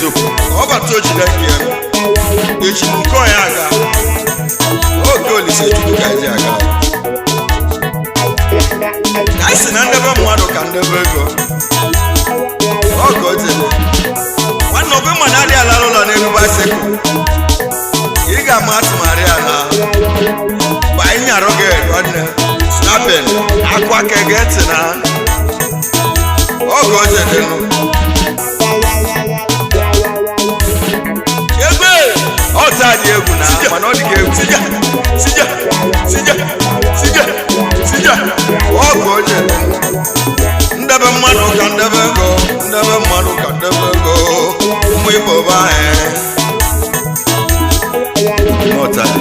Eziokwu. Ọbata ojide nke ya echi nke ọya aga oge Olise Chukwu ka eji aga. Ka anyị si na ndebe mmadụ ka ndebe ego oge otele nwanne ọbụ mmadụ adịghị alala ụlọ n'elu baịsikụl. Ị ga-ama atụmarị ya na mgbe anyị nyarụ gị nwanne snapin akwa ka ege ntị na oge otele nụ Egbe. Ọta dị egwu na mana ọ dị gị egwu. Sija sija sija sija sija. Ọgụ oje ndebe mmadụ ka ndebe ego, ndebe mmadụ ka ndebe ego, ụmụ Igbo be anyị. Ọta dị.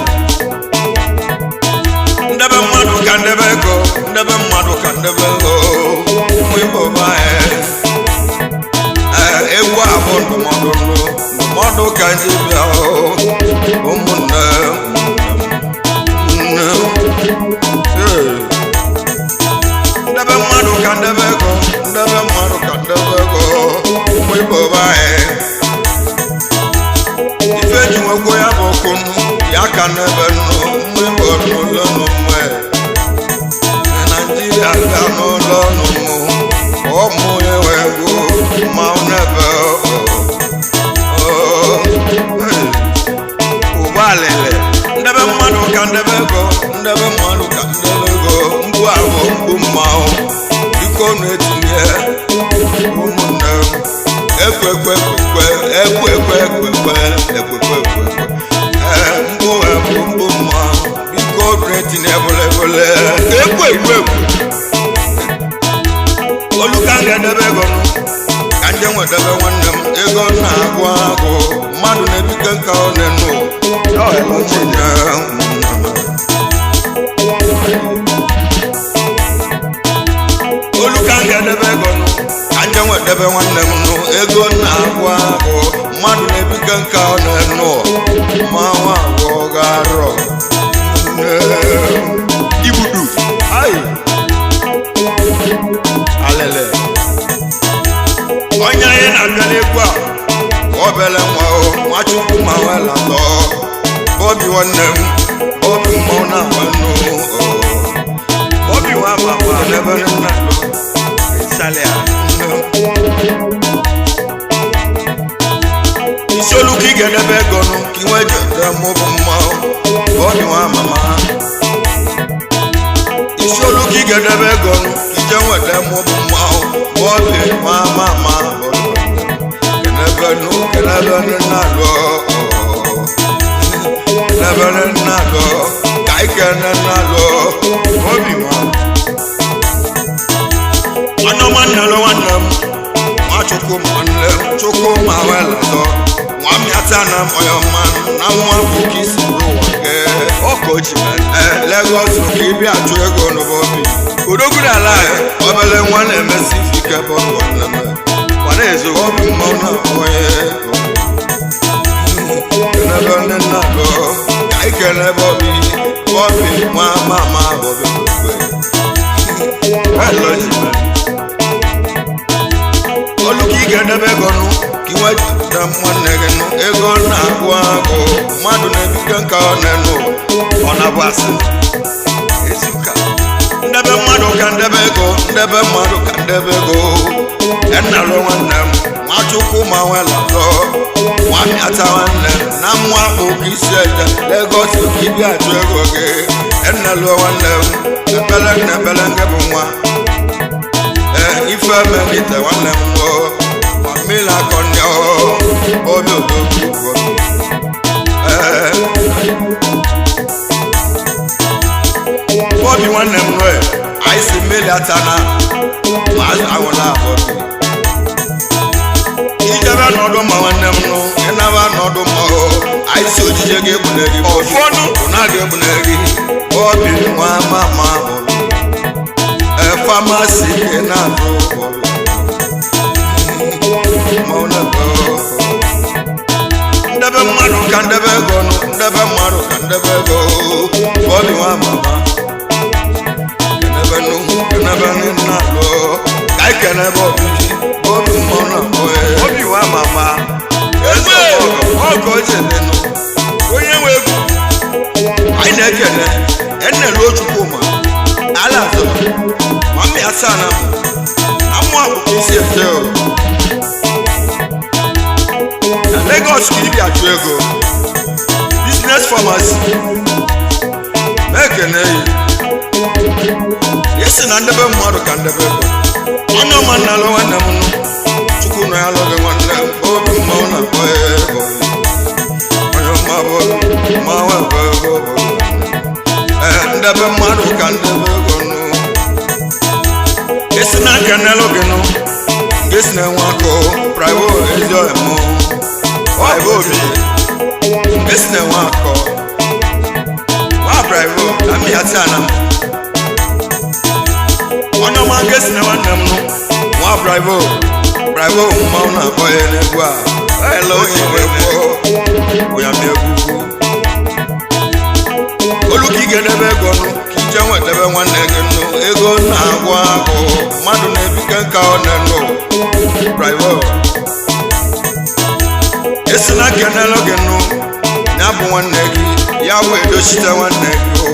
Ndebe mmadụ ka ndebe ego, ndebe mmadụ ka ndebe ego, ụmụ Igbo be anyị. Ee, egwu a bụ ndụmọdụ nụ, ndụmọdụ ka ndị bịa o, ụmụnne nne. Ee. Ndebe mmadụ ka ndebe ego, ndebe mmadụ ka ndebe ego, ụmụ Igbo be anyị. Ife ji nwekwa ya bụ okwu nụ, ya ka n'ebe nụ, ụmụ Igbo n'ụlọ nụ mwe. Na Naịjirịa ga n'ụlọ nụ mụ, ụmụ enwe egwu, mmanwụ n'ebe o. O, hey. Ụba alịlị. Ndebe mmadụ ka ndebe ego, ndebe mmadụ ka ndebe ego, mgbu ahụ mgbu mmanwụ biko nu etinye ụmụnne m. Ekwe ekwe ekwe ekwe ekwe ekwe ekwe ekwe ekwe ekwe. Ee, mgbu mgbu mgbu mmanwụ biko nu etinye bụlebụle. Ekwe ekwe ekwe. Olu ka m ga-edebe ego m ka nje nwedebe nwanne m ego na-agụ agụ mmadụ na-ebike nka ọ na-enu ụmụnne m. Olu ka m ga-edebe ego nụ ka nje nwedebe nwanne m nụ ego na-agụ agụ mmadụ na-ebike nka ọ na-enu mmanwụ agụ ga-arọ nne. Igbudu. Ai alele onye anyị na-abịa n'egwu a obele nwa o Nwachukwu ma wela tọ Bobby nwanne m, Bobby mmanwụ na-agba nnu o. Obi nwa mama. N'ebe nna Salia. Isiolu ka ị ga-edebe ego nụ ka ị nwee jede mụ bụ mmanwụ Bobby nwa mama. Isiolu ka ị ga-edebe ego nụ ka ije nweta mụ bụ mmanwụ Bobby nwa mama. Kenebenu kenebenu na-alụ kenebenu na-alụ ka ị kene na-alụ Obi nwa. Nwanne m nwanne m nwanne m Nwachukwu ma nwanne m Chukwu ma welatọ nwa mmịata na m onye ọma na nwa bụ ka isi n'ụwa gị. Ọkọ ji mere. Ee, Lagos ka ị bịa chụ ego n'obi. Odogwu n'ala anyị. Obele nwa na-emesi ike bụ nwanne m. Mana eziokwu. Obi mmanwụ na onye kenebe nne nna alụ ka ị kenebe obi Bobby nwa mama Bobby okwe. Hello ji mere. Olu ka ị ga-edebe ego nụ ka ị nweta nwanne gị nụ ego na-agụ agụ mmadụ na-ebike nka ọ na-enu Ọ na-abụ asị. Ezuka. Ndebe mmadụ ka ndebe ego, ndebe mmadụ ka ndebe ego, ennalụ nwanne m Nwachukwu ma welatọ nwa mmịata nwanne m na nwa bụ ka isi eje Lagos ka ị bịa chụ ego gị. Ennalụ nwanne m ebele na ebele nke bụ nwa. Ee, ife melite nwanne m o ma mmiri akọ ndị obi odogwu. Ee, Bobby nwanne m nwe anyị si mmiri ata na ma azụ anwụla. Bobby ijebe n'ọdụ ma nwanne m nụ ịnaba n'ọdụ ma o anyị si ojije gị egbune gị Bobby. Ọfọnụ. Ụna gị egbune gị Bobby nwa mama Bobby. Ee, pharmacy ị na-azụ Bobby. Ma ọ na-ebe o. Ndebe mmadụ ka ndebe ego nụ, ndebe mmadụ ka ndebe ego, Bobby nwa mama. Kenebe nụ kenebe nụ na-alụ ka anyị kenebe obi obi mmọnwụ na-akpọ ya. Obi nwa mama. Eze ọgọ ọgọ nenu. Onye nwe egwu. Anyị na-ekele enelu Chukwuma ala azụ ma mmị asaa na amụ akwụkwọ isi efe o na Lagos ka ibi achụ ego business pharmacy na-ekene yi isi na ndebe mmadụ ka ndebe ego onye ọma nna alụ nwanne m nụ Chukwu na ya alụghị nwanne m obi mmanwụ na-akpọ ya ego onye ọma bụ mmanwụ ebe ego bụ ndebe mmadụ ka ndebe ego nụ esi na nkenelụ gị nụ nke si na-enwe akụ praivo ezi ọhịa mụ praivo obi nke si na-enwe akọ nwa praivo na mmịatị ana m onye ọma nke si na nwanne m nụ nwa praivo praivo mmanwụ na-akpọ ya n'egwu a ele onye nwe egwu ya m egwu olu ka ị ga-edebe ego nụ ka ije nwedebe nwanne gị nụ ego na-agwụ agụ mmadụ na-ebike nka ọ na-enụ praivo esi na kenelụ gị nụ ya bụ nwanne gị ya bụ edochite nwanne gị o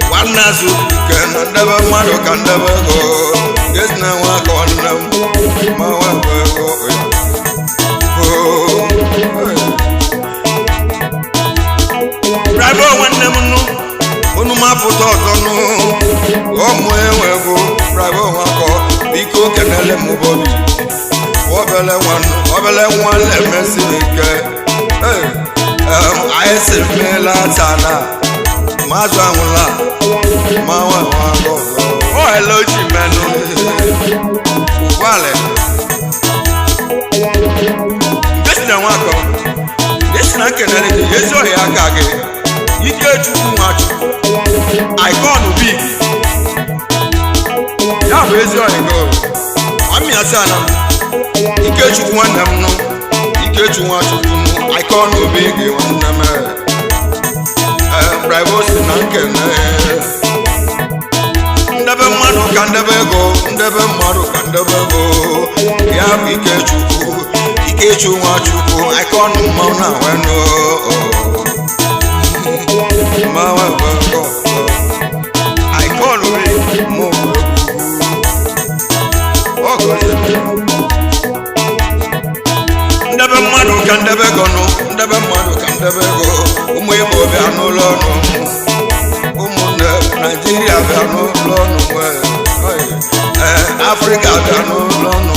nwanne azụ ke na ndebe mmadụ ka ndebe ego esi na nwa aka nwanne m ma nwa bụ ego praivo nwanne m nụ unu mapụta ọzọ nụ ọmụ enwe bụ praivo nwakọ biko kenele m bobi obele nwanụ obele nwa na-emesiri ike anyị si mmela tana mazụ anwụla ma nwa nwa ọzọ Ọ ele oji menụ. ụgbọala nke si na nwakọ nke si na nkenele gị ezi ọhịa aka gị Ikechukwu Nwachukwu icon big ya bụ ezi ọhịa gị ọmị asaa na Ikechukwu nwanne m nụ Ikechukwu Nwachukwu nụ icon big nwanne m ee privacy na nkene ndebe mmadụ ka ndebe ego ndebe mmadụ ka ndebe ego ya bụ Ikechukwu Ikechukwu Nwachukwu icon mmanwụ na wenụ mmanwụ ebe ego Icon big. mụ ọgọ ndebe mmadụ ka ndebe ego nụ ndebe mmadụ ka ndebe ego ụmụ Igbo bịa n'ụlọ ọnụ ụmụnne Naijiria bịa n'ụlọ ọnụ ee Afrịka bịa n'ụlọ ọnụ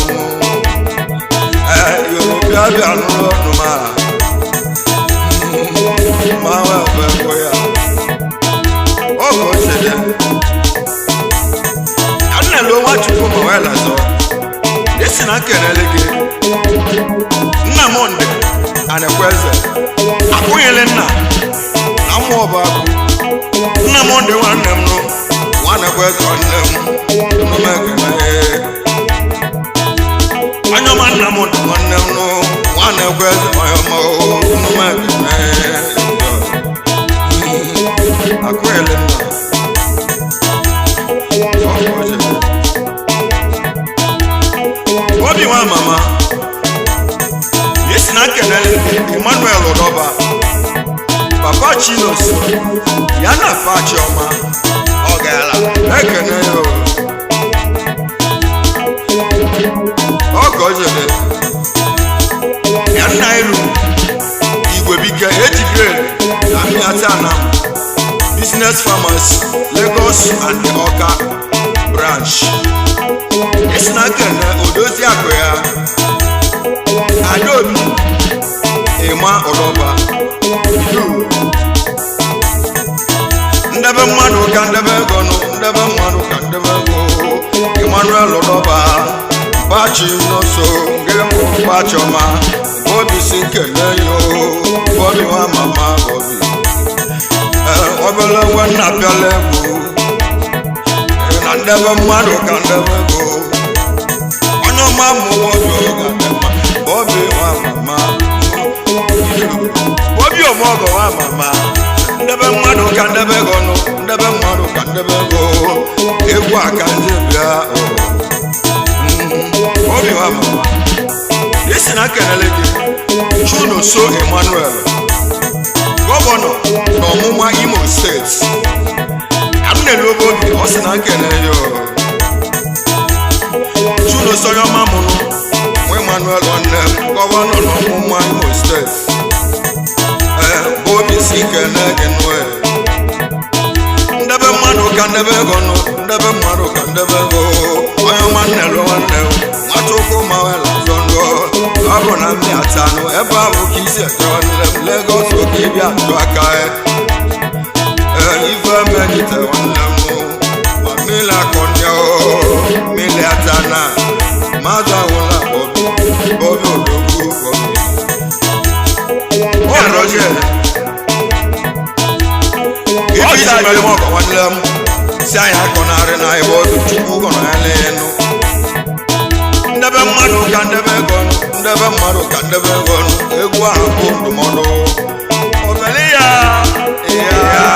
ee Yoruba bịa n'ụlọ ọnụ ma ma wee kwe kwe ya ọgọ ochie annelu Nwachukwu ma wee lazọ esi na nkelele gị nna m ndị anakweze akwụnyere nna na mmụọ ọba akụ nna m ndị nwanne m nụ nwanekwe nwanne m nụmekene onye ọma nna m ndị nwanne m nụ nwanekwe onye ọma nụmekene akwụnyere nna obi nwa mama esi na nkelele Emmanuel Ụdọba papa Chinos ya na pa Chioma Ọ gaala. ekene ya o. Ọgọ jere ya nna iru igwebike eji grade na mmịata na business farmers Lagos and the Awka branch esi na nkene odozi akụ ya Adaobi Ịma Ụdọba idu ndebe mmadụ ka ndebe ego nụ ndebe mmadụ ka ndebe ego Emmanuel Ụdọba bachi n'oso nke mbụ bachiọma obi si nkele yo obi nwa mama obi ee obele nwa nna pịala egwu na ndebe mmadụ ka ndebe ego onye ọma mụ obi oge adị mma obi nwa mama Obi ọmọgọ nwa mama. ndebe mmadụ ka ndebe ego nụ ndebe mmadụ ka ndebe ego egwu a ka ndị bịa o. Obi nwa mama isi na kelele gị Chunoso Emmanuel, gọvanọ na ọmụma Imo Steeti. Ka m na-elobe obi, ọ sị na nkele ya o. Chunoso onye ọma mụrụ nwa Emmanuel nwanne m, gọvanọ na ọmụma Imo Steeti. Ee, bụ obi si kene gị nụ e. Ndebe mmadụ ka ndebe ego nụ, ndebe mmadụ ka ndebe ego. Onye ọma nnelu nwanne m, nwachukwu ma wela zọ ndụ. Ọ bụ na mmị atanụ ebe ahụ ka isi eje nwanne m, Lagos oke ịbịa atụ aka e. Ee, ife menyite nwanne m, ma mmiri akọnye o, mmiri atana, mmadụ ahụla Bobby, Bobby odogwu Bobby. Ọ rọjie. Ife iji mere m ọgọ nwanne m, si anyị akọnarị na ebe ọdụ Chukwu gọrọ ya n'elu. Ndebe mmadụ ka ndebe ego nụ, ndebe mmadụ ka ndebe ego nụ, egwu ahụ bụ ndụmọdụ. Obele ya. Ya.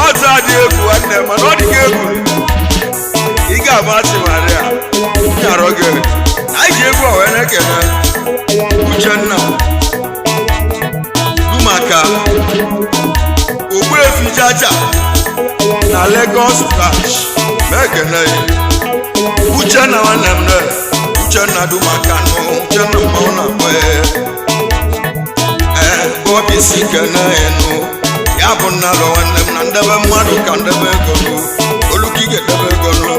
Ọtụ adị egwu nwanne, mana ọ dị ka egwu. Ị ga-ama atị Maria. Nyarọ gị. Anyị ji egwu a wee na-ekene. Uchenna Dumaka, Ogbuefi Jaja na Lagos branch, mekene ya. Uchenna nwanne m ne, Uchenna Dumaka nụ, Uchenna mmanwụ na-akpọ ya. Ee, Bobby si kene ya nụ. Ya bụ nnalụ nwanne m na ndebe mmadụ ka ndebe ego nụ. Oluka ị ga-edebe ego nụ,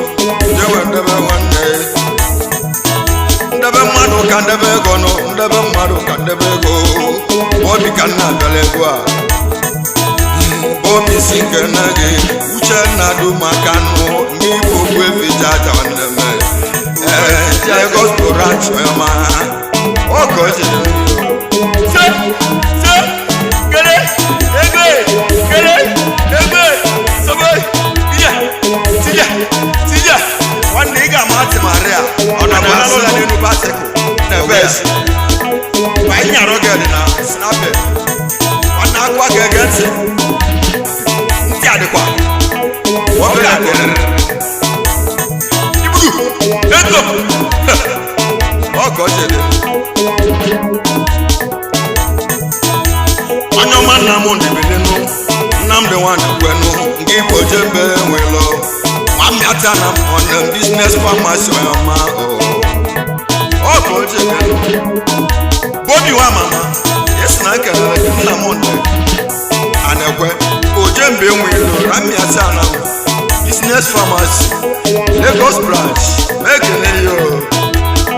jewe ndebe nwanne ya. Ndebe mmadụ ka ndebe ego nụ, ndebe mmadụ ka ndebe ego. Bobby ka nna abịala egwu a. Bobby si kene gị, Uchenna Dumaka nụ, ndị Igbo Ogbuefi Jaja nwanne m. Ee, Lagos branch ọma. Ọ ka o ji dị. Se, se, kele, egbe, kele, egbe, sobe, ije, tije, tije. Nwanne, ị ga-ama atị Maria, ọ na Na-alụ asị ya n'elu basikụl. Na ebe esi. Ma ị nyarọ gị dị na snape. Nwanne, akwa ga-ege ntị. Ntị adịkwa. Ọ ga-adịrịrị. Ibudu, ego. Ọ ka o ji dị. Onye ọma nna m ndịbilinu, Nnamdị nwanne kwenu, nke Igbo jembe nwelo. Nwamịata na m nwanne m, business pharmacy onye ọma o. Ọ ka o ji dị. Bobby nwa mama, esi na nkelele gị, nna m ndị anekwe. Ojembe nwelo, Ramiata na m, business pharmacy, Lagos branch, mekele ya o.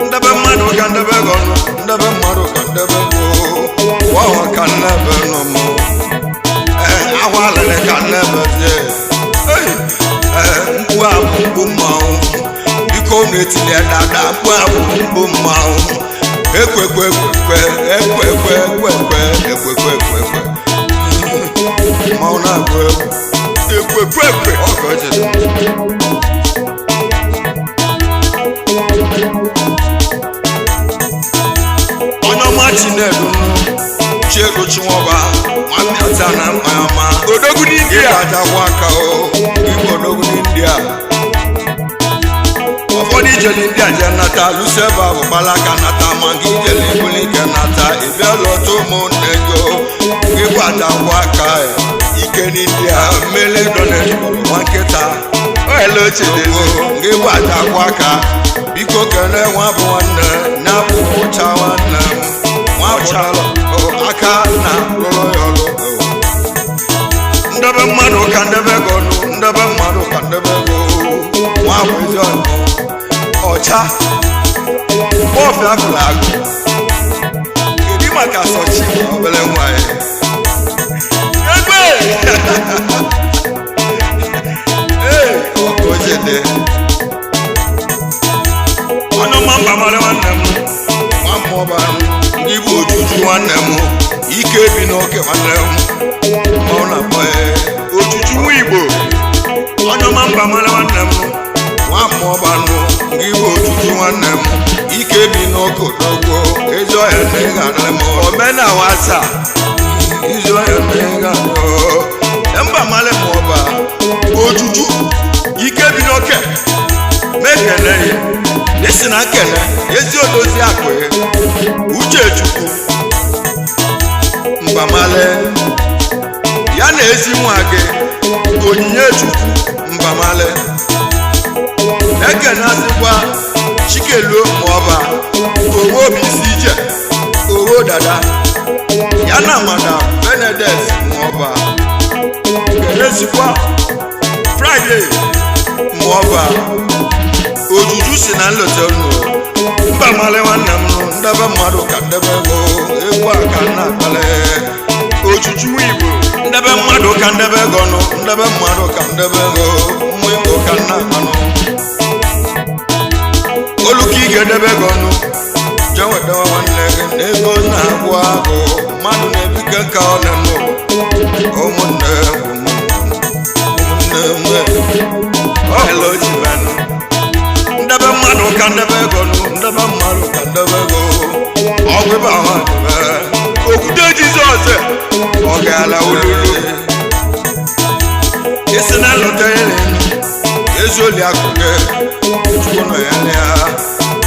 Ndebe mmadụ ka ndebe ego nụ, ndebe mmadụ ka ndebe ego. Wọhụ ka nnebe nụ mụ. Ee, ahụ alịrị ka nnebe zie. Ei, ee, mkpu a bụ mkpu mmanwụ. Biko unu etinye dada, mkpu a bụ mkpu mmanwụ. Ekwekwe ekwekwe, ekwekwe ekwekwe, ekwekwe ekwekwe. Mmanwụ na-agụ egwu. Ekwekwe ekwe. Ọ ka o ji dị. Onye ọma Chinedu nụ, Chiedu Chinwọba, nwanne ata na mkpa ọma. Odogwu n'India. Ịgbajakwa aka o, Igbo odogwu n'India. Ụfọdụ ijeli ndị a jee nata, lụso ebe ahụ gbalaka nata, ma gị ijeli ibuli ike nata, ịbịa lọta ụmụnne gị o. Ịgbajakwa aka e, ike n'India, mmiri dọ n'ejikọrọ nwa nkịta. Ele ochie dị. Gị gbajakwa aka, biko kene nwa bụ nwanne, na bụ ụcha nwanne m. Nwa bụ Ọcha. aka na lụrụ ya ọlụ. Ndebe mmadụ ka ndebe ego nụ, ndebe mmadụ ka ndebe ego. Nwa bụ ezi ọnụ ọcha, bọọfụ afụrụ agụ. Kedu maka sọchi obere nwa ya? Egbe. Ee, ọkụ oche dị. Onye ọma mba mara nwanne m. Nwa mmụọba, ndị bụ ojuju nwanne m, ike bi n'oke nwanne m, ma ọ na-akpọ ya. Ojuju nwa Igbo. Onye ọma mba mara nwanne m. Nwa mmụọba nụ, ndị bụ ojuju nwanne m, ike bi n'oke odogwo, ezi ọhịa na ị ga-adịrị m. Omena nwata. Ezi ọhịa na ị ga-adịrị Mba mara m ọba. Ojuju. Ike bi n'oke. Mekele ya. Isi na nkele ezi odozi akụ ya. Uchechukwu Mbamale ya na ezi nwa gị Onyinye Chukwu Mbamale ekenazikwa Chikeluo Maọba owo bụ isi ije owo dada ya na Madam Benedet Maọba kenezikwa Friday Maọba ojuju si na nleta unu Mbamale nwanne m nụ ndebe mmadụ ka ndebe ego egwu a ka nna akpali ojuju Igbo ndebe mmadụ ka ndebe ego nụ ndebe mmadụ ka ndebe ego mmụ Igbo ka nna akpanụ olu ka ị ga-edebe ego nụ jee wedewe nwanne gị na ego na-agwụ agụ mmadụ na-ebike ka ọ na-enụ ụmụnne ụmụnne ụmụnne ọhela ojibanụ ndebe mmadụ ka ndebe ego nụ ndebe mmadụ ka ndebe ego ọgwụ ịba ahụ adịbe okwute Jizọs ọ gaala olulu isi na nlọta ya ezoli akụke chukwu nọ ya na ya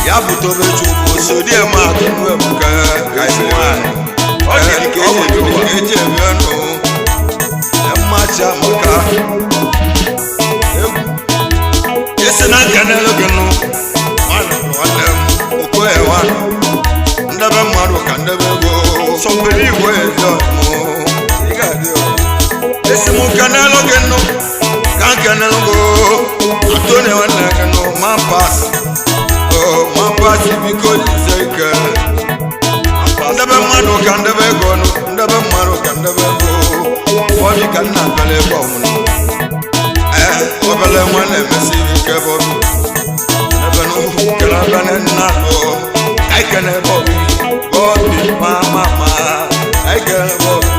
ya bụ tobe chukwu sodi eme akụ nụ ebuka ka isi nwanyị Ọ dị ka ọ bụ eji ebi ụwa. ka eji ebi ọnụ mmachi amaka egwu isi na nka n'elu gị nụ nwanne m nwanne m okoye nwanne ndebe mmadụ ka ndebe ego Sọmpere igwe ezi ọmụ ị ga-adị ọ esi m kenelu gị nụ ka m kenelu gị atone nwanne gị nụ ma pas ma pas biko jisie ike ndebe mmadụ ka ndebe ego nụ ndebe mmadụ ka ndebe ego ọ dị ka nna bele ebe ọmụnụ ee obele nwa na-emesiri ike ebe ọbụ ebe n'ugwu kele ebe nna nụ anyị kene ebe ọbụ bọbi ma ma ma anyị kene ebe ọbụ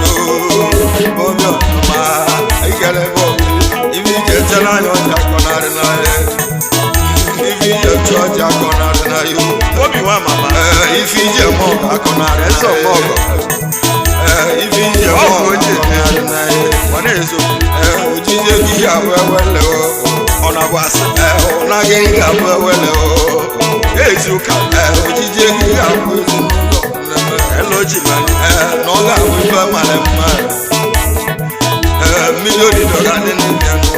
bọbi ọma anyị kene ebe ọbụ ibi ije chere anya ọja akọnarị n'anya ibi ije chụọ ọja akọnarị n'anya Obi nwa mama ee ife ije mọ ọgọ akọnarị eze ọmọgọ ee ife ije mọ Ọ ọgọ bụ oche. akọnarị n'anya ọ na-ezo ee ojije gị ga-abụ ewele o ọ na-abụ asị ee ụna gị ga-abụ ewele o ezi ụka ee ojije gị ga-abụ ezinụlọ nneme ela ojibanụ ee na ọ ga-abụ ife mara mma ee mmiri odido ga-adị n'ime nụ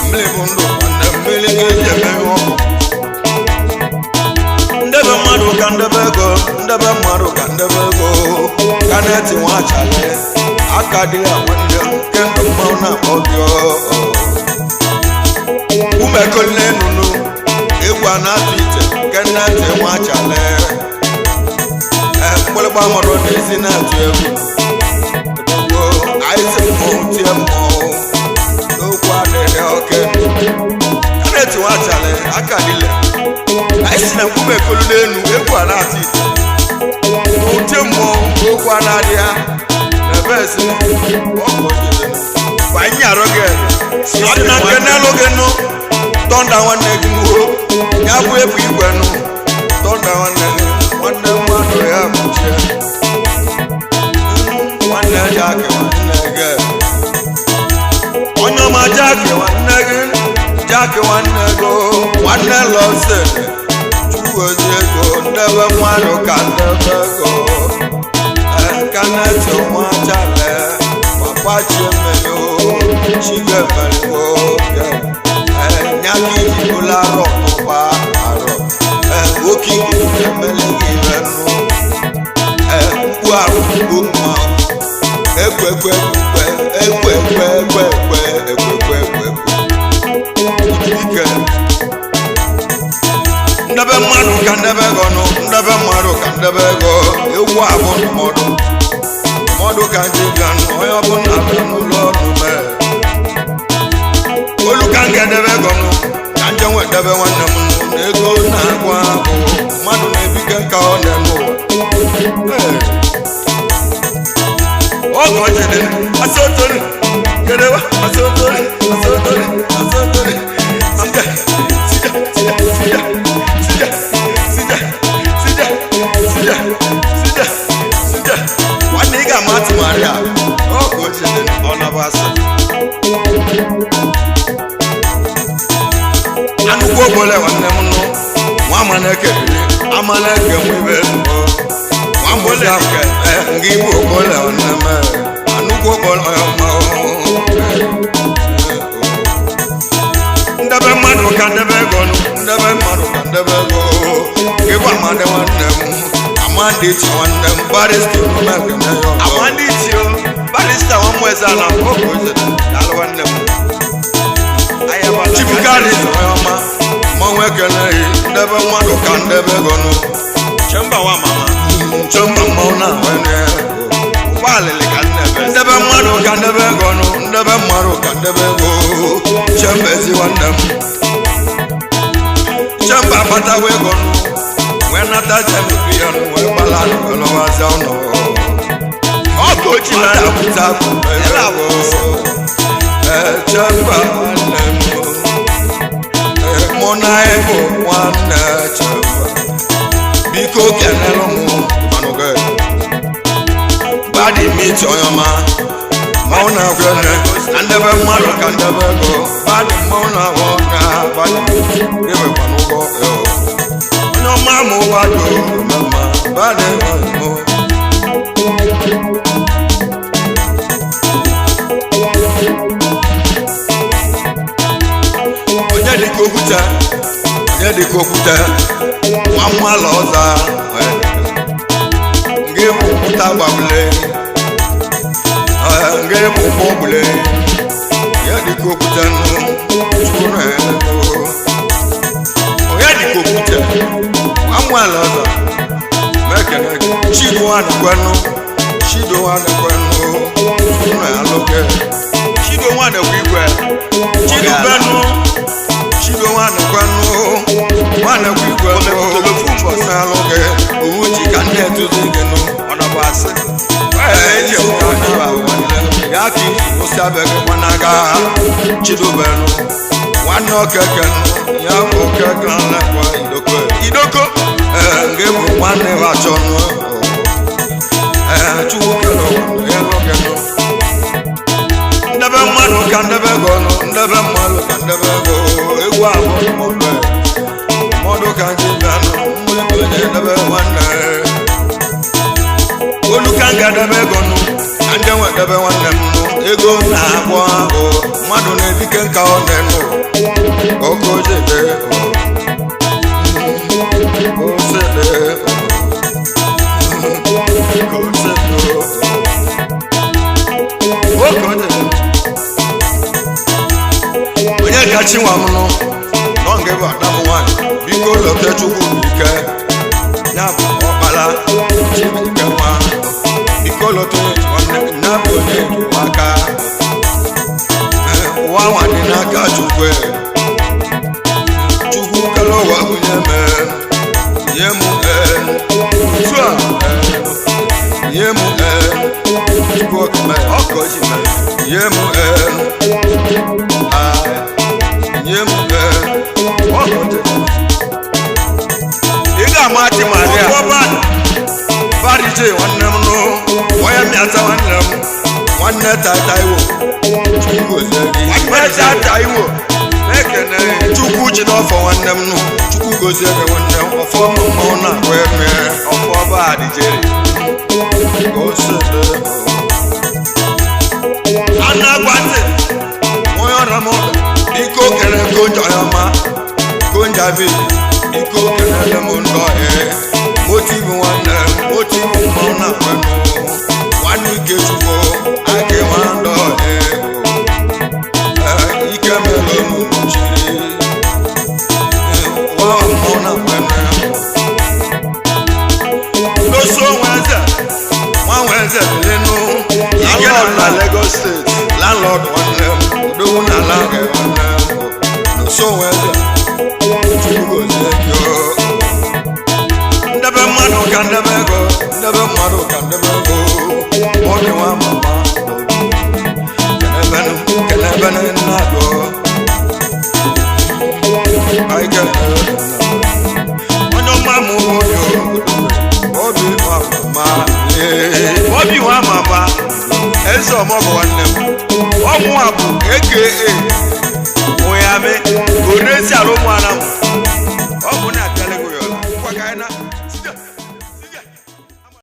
mmiri bụ ndụ nwanne mmiri ga-eji emeghị ọkụ ndebe mmadụ ka ndebe ego ndebe mmadụ ka ndebe ego ka na-eti nwa achale aka dị ya nwanne m nke ndụ mmanwụ na-akpọ gị umekole nụnụ egwu a na-atụ ite nke na-eti nwa achale ee mgbịrịgba mmadụ na-esi na-atụ egwu odogwo anyị si mmọnwụ tie mmọnwụ n'okwu adịghị oke a na-eti nwa achale aka dịle anyị si na nkume ekolu n'elu egwu a na-atụ ite ute mmọnwụ okwu a na-adị ya na ebe esi ọkụ ojide gbanye arụ gị si na nke n'elu gị nụ tọnda nwanne gị nuo ya bụ ebu igwe nụ tọnda nwanne gị nwanne mmadụ ya mụchie nwanne Jack nwanne gị onye ọma Jack nwanne gị Jack nwanne gị nwanne lọsịn chukwuozi ego ndebe mmadụ ka ndebe ego kaneti nwa chale papa chiemeyo chigemeriwo nyaka iji bụla arọ tụkwa arọ nwoke ikuku emele gị ibe nụ mkpu arụ mkpu mma ekwe ekwe ekwe ekwe ekwe ekwe ekwe ekwe ekwe ekwe ike ndebe mmadụ ka ndebe ego nụ ndebe mmadụ ka ndebe ego egwu abụ ndụmọdụ mmadụ ka ndị bịa nụ onye ọbụla bịa n'ụlọ ọrụ mee olu ka m ga-edebe ego nụ ka nje nwedebe nwanne m nụ na ego na-agụ agụ mmadụ na-ebike ka ọ na-eme ụwa Ee. ọgọ jide asọtori kedewa asọtori asọtori asọtori sija sija sija sija sija sija sija sija sija sija Nwanne ị ga-ama atụmarị a ọgụ jide ọ na-abụ asị anụkwu ogbole nwanne m nụ nwa ama na-ekebili Amaleke nwibe nwamụzi nga igbo okpole nwanne m anụkwu okpole ọma. Ndebe mmadụ ka ndebe ego, ndebe mmadụ ka ndebe ego. Ịbụ amadi nwanne m, amadi chi nwanne m, barista omume. Amadi chi o barista nwa mmụọ eze ala oge oze daalụ nwanne m. Chibukari ọma mmanwụ ekeleghị. Ndebe mmadụ ka ndebe ego nụ. Chemba nwa mama. Chemba mmanwụ na nwene. Ụgbọalịlị ka nnebe. Ndebe mmadụ ka ndebe ego nụ, ndebe mmadụ ka ndebe ego. Chemba ezi nwanne m, chemba akpatawa ego nụ wee nata zemebi ya nụ wee gbala nụwelụwazi ụnọ. Ọkụ ochi na pụta ego. Chemba nwanne m, mụ na ịbụ nwanne. Chemba, biko kenelụ m manụgo gbadi miti onye ọma mmanwụ na-agwa nne na ndebe mmadụ ka ndebe ego gbadi mmanwụ na-agwa na gbadi ewekwa n'ụgwọ onye ọma mụ gbado mma gbadi mụ. Onye dịka okwute, onye dịka okwute, nwa mmalụ ọza nke bụ okwute agbabule nke bụ ụgbọ gbule onye dịka okwute nụ chukwu na onye dịka okwute nwa mmalụ ọza mekene chido nwanekwenụ, chido nwanekwenụ, chukwu na alụke. Chido nwanekwe igwe. Chido benụ, chido nwanekwenụ, nwanekwe igwe nụ ọsalụ gị owu ji ka nne etuzi gị nụ. Ọ nọbụ asị. Ee, ya ka iji kwụsị abịaghị gbanaga chidubenu nwanne okeke nụ ya bụ okeke nlekwa idoko. Idoko. Ee, nke bụ nwanne ha achọ nụ. Ee, chukwu kere ụwa ya lụgị nụ. Ndebe mmadụ ka ndebe ego nụ, ndebe mmadụ ka ndebe ego. Egwu abụ mmadụ mmadụ ka ndị bịa nụ mgbe onye ndebe nwanne olu ka nga debe ego nụ ka ndị nwe debe nwanne m nụ. Ego na-agwọ ahụ mmadụ na-ebike nka ọ na-enụ oke ojede osede osede oke ojede. Onye kachi nwa m nụ nọ nke bụ ada m nwaanyị, biko lote chukwu bụ ike ya bụ ọkpara chibuike nwa, biko lote nwanne m ya bụ onye aka ụwa nwa dị n'aka chukwu. Chukwu kere ụwa bunye m nye m otu a nye m chukwu okeme Ọkụ ochi mere. nye m nye m Ọkụ ochi. Ị ga-ama achị Maria. Barije nwanne m nụ onye mmịata nwanne m nwanne tata iwo, chukwu gozie gị. Nwanne tata iwo. Ekene. Chukwu ji n'ọfọ nwanne m nụ, chukwu gozie gị nwanne m, ọfọ m mmanwụ na-agwa eme. Ọfọ bad jere. Osede A na-agwa ntị. onye ọrịa m, biko kele konja ya ma konja bi, biko kelele m ndọ ee motivu nwanne m, motivu mmanwụ na-agwa nụ nwanne ike chukwu aka nwa ndọ ee ike mere m chiri ụwa mmanwụ na-agwa nụ. N'oso nwe eze. Nwa nwe eze bilinu. Ike nọ na Lagos State. Landlord nwanne m, odogwu na ala gị nwanne m, n'oso nwe eze, chukwu gozie gị o. Ndebe mmadụ ka ndebe ego, ndebe mmadụ ka ndebe ego. Ọ dị nwa mama kelebenu kelebenu nna dụọ anyị kelere onye ọma mụ obi obi nwa mama ee. Obi nwa mama. Eze ọmọgọ nwanne m. Ọmụ a bụ AKA Onyame Orezi Alụmụanam.